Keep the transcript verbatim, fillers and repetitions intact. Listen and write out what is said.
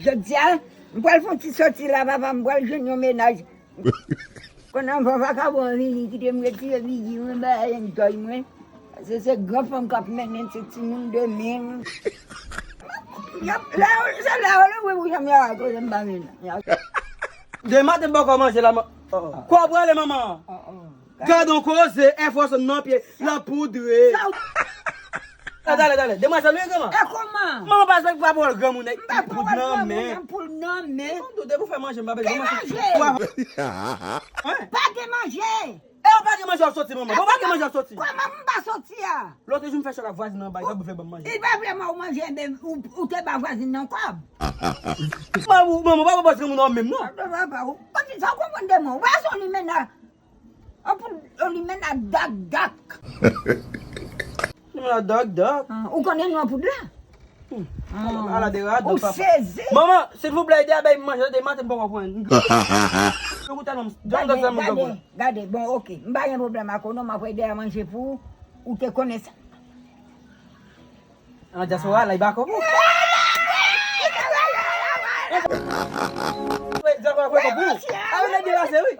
Jodi a, m pral fè yon ti sòti la, papa, m pral jwenn yon mennaj. Konn anvan vakabon an vini, kite m retire figi mwen, bay enjoy mwen. Paske se gran fanm k ap mennen ti timoun demen. Y ap, lè yo, se lè yo leve pou janm yo a koze m pa vin. Demen maten m poko manje la, man. Kwa w prale, manman? Gad on koze, Air Force One nan pye, l ap poudre. Sa w Talè, talè, talè. Demwazèl, wi, granma. E kòman? Manman pa respekte pawòl granmoun, nèg. M pa pawòl granmoun, nan poul nan men. Mwen doute pou fè manje, m pa bezwen manje. Manje! Pa gen manje! E ou pa gen manje, w ap soti, manman. Bon, pa gen manje, w ap soti. Kòman m pa soti a? Lòt jou m fè chòk ak vwazin nan bay, pa pou fè ban m manje. Li pa vle manje, men ou, ou te ba vwazin nan kòb. Manman, ou pa pawòl granmoun nan menm, non. Papa, ou, ou di sa, ou konprann de mwen. Ou pa son limena. An poud, o limena dak dak. Limena dak dak. Ah, ou konnen non poud la? Hmm. Ah, ala de radòt, papa. Ou sezi. Manman, silvouplè, ede a bay m manje, de maten m poko pran. Yo koute non, gade, gade, gade, bon, ok. M pa gen pwoblèm ak ou non, m ap ede a manje pou ou, ou te konnen sa. An dyaspora, la, li pa konprann. Dyaspora, konprann. Ah, ou te depase, wi.